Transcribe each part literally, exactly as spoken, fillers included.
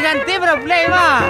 Ganti bro, play mah.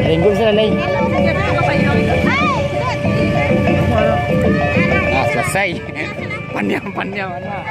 Ringgul sana, Nay. Ah, selesai. Pandiang, pandiang, mana?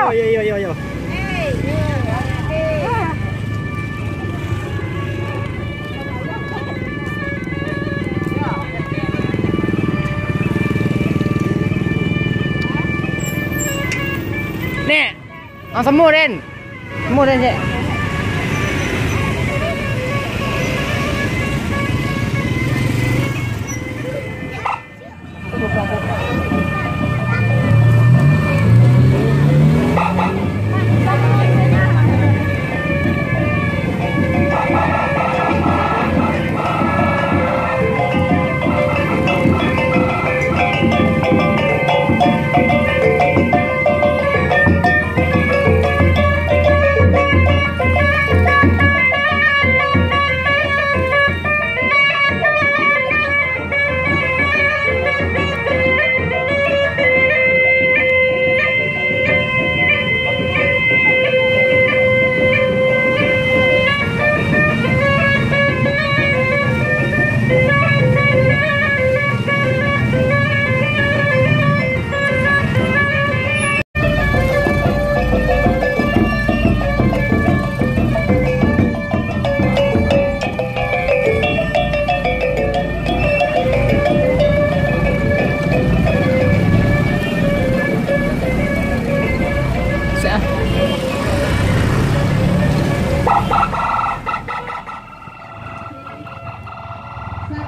Yo, yo, yo, yo, yo. Nek, ang semua, Den. Semua, Den, cek.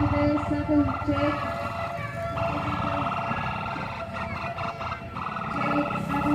Satu, cek. Cek, satu.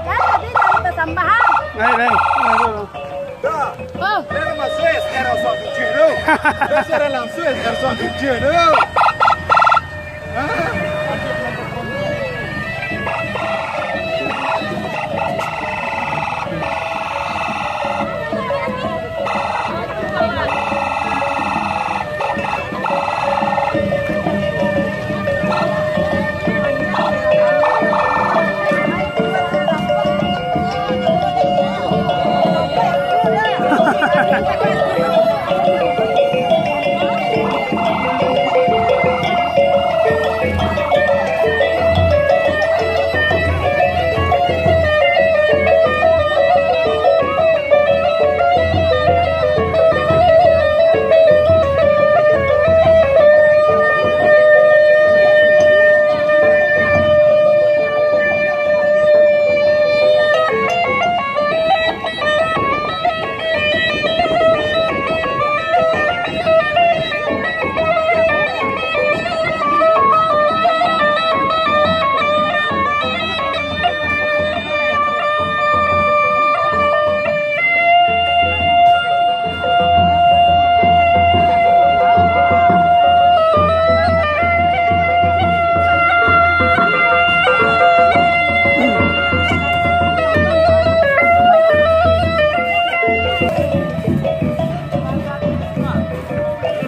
Kan tadi dari Pasambahan. Baik, baik. Dah. Oh. Dia masuk S R satu J tu. Dia sudah langsung S R satu J tu.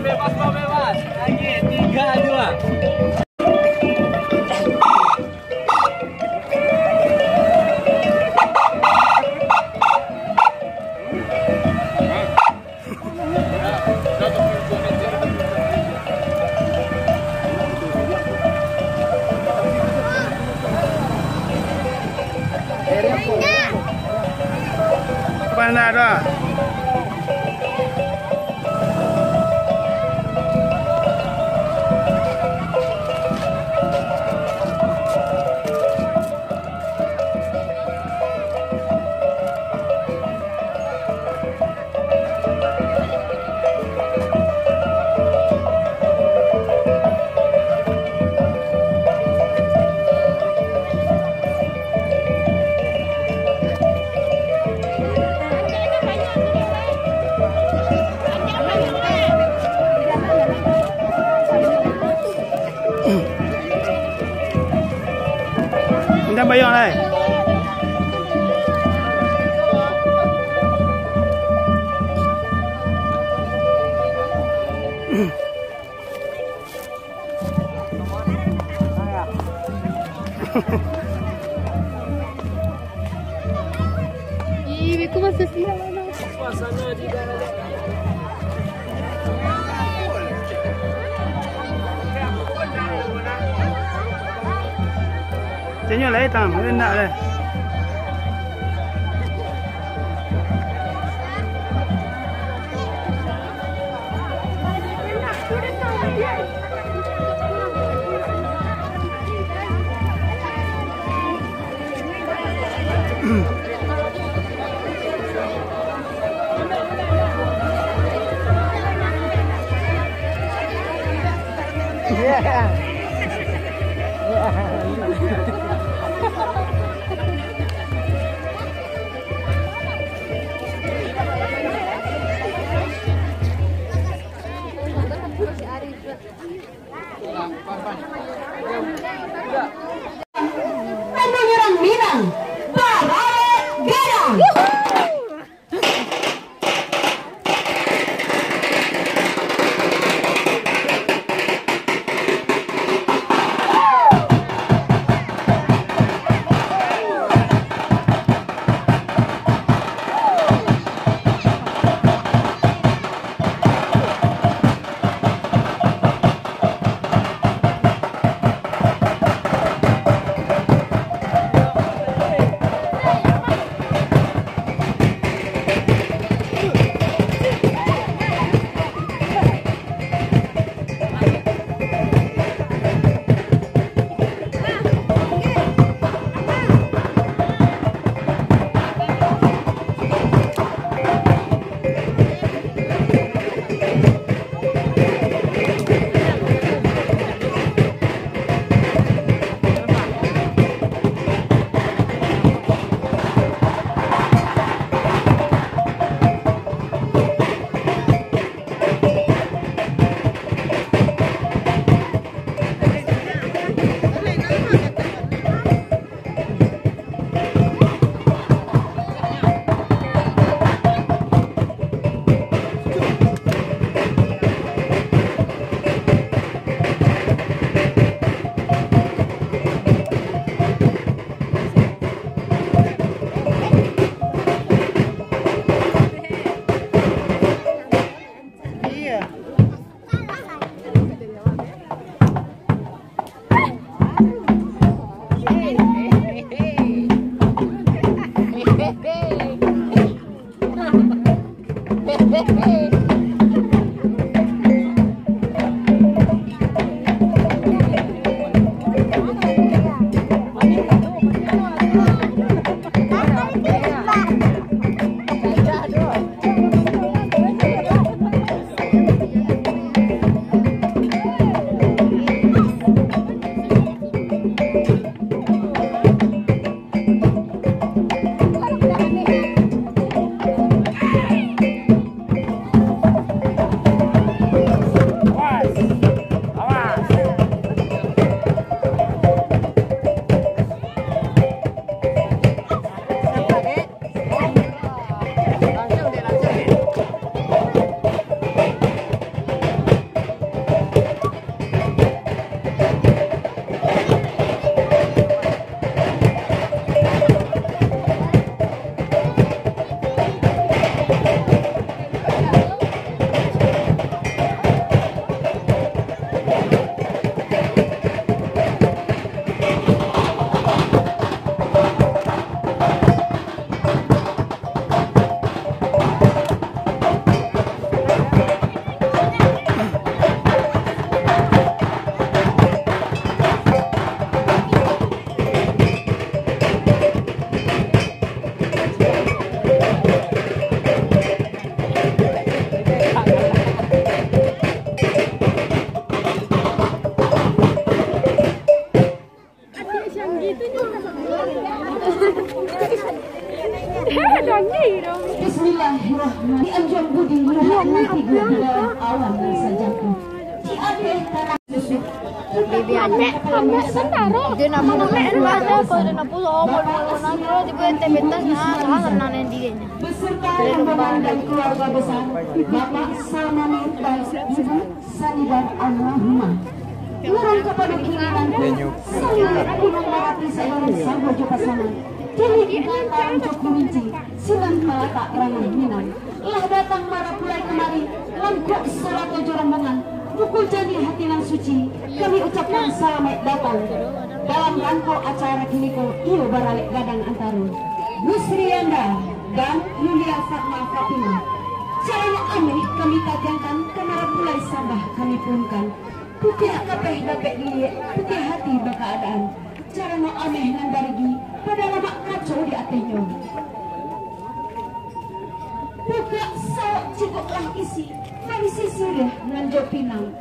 Bebas, bebas. Lagi, tiga, dua. Kapan nak dah? Mintak bayar lai. Ih, beko masuk sini. Tengok lah hitam, rendah lah. Panyerang Minang, baralek gadang. Bismillahirrahmanirrahim. Di anjuang budi melihat nanti di dalam awan yang sajaku. Di atas tanah Bibi Adek. Dia nama Nek Nek ada, kalau dia nak pulang, kalau dia nak pulang, dia boleh tebetang, nah, nah, nah, nah, dia. Beserta rombongan dan keluarga besar, Bapak Salmani dan Ibu Sanidar Almarhumah. Urang kapado kini nangko, saliluik Gunung Marapi sabarang sabuah jo pasangan, kilik Batam jo Kurinci, sinan talatak ranah Minang. Lah datang marapulai kamari, langkok sarato jo rombongan, mukul janiah hati nan suci, kami ucapkan salamaik datang. Dalam rangko acara kiniko, iyo baralek gadang antaro Yusrianda dan Yulia Fatma Fatimah. Carano ameh kami tagiangkan, ka marapulai sambah kami puhunkan. Putiah kapeh dapek diliek, putiah hati bakaadaan. Carano ameh nan barigi, padalamak kaco di atehnyo. Bukak sawok cukuiklah isi, barisi siriah nan jo pinang.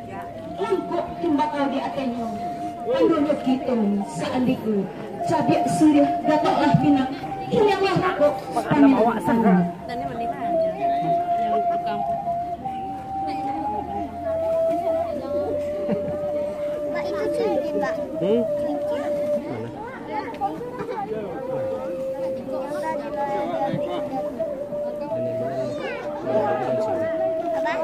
Mangkok timbakau di atehnyo, pandonyo kito saandiku, cabiak siriah gatoklah pinang, kilianglah rokok, panen tangan. Hmm? Mana?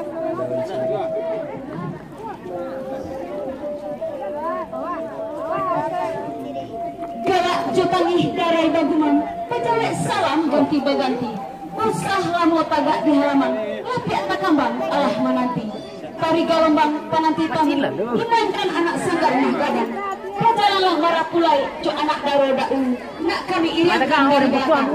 Galak jo tangih darai bagumam, pacawek salam ganti baganti. Usah lamo tagak di halaman, lapiak takambang alah mananti. Tari galombang pananti tamu, inangkan anak sanggar mah gadang. Bajalanlah marapulai jo anak daro daulu, nak kami iriangkan dari balakang.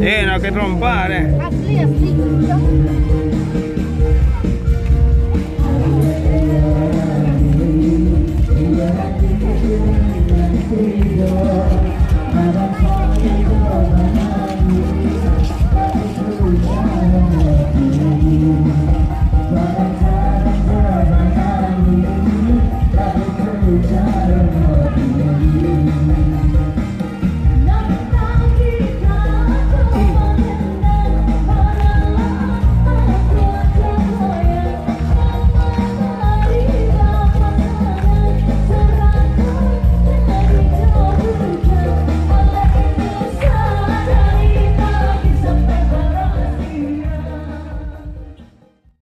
Eh, nak ke trompa deh. Asli, asli.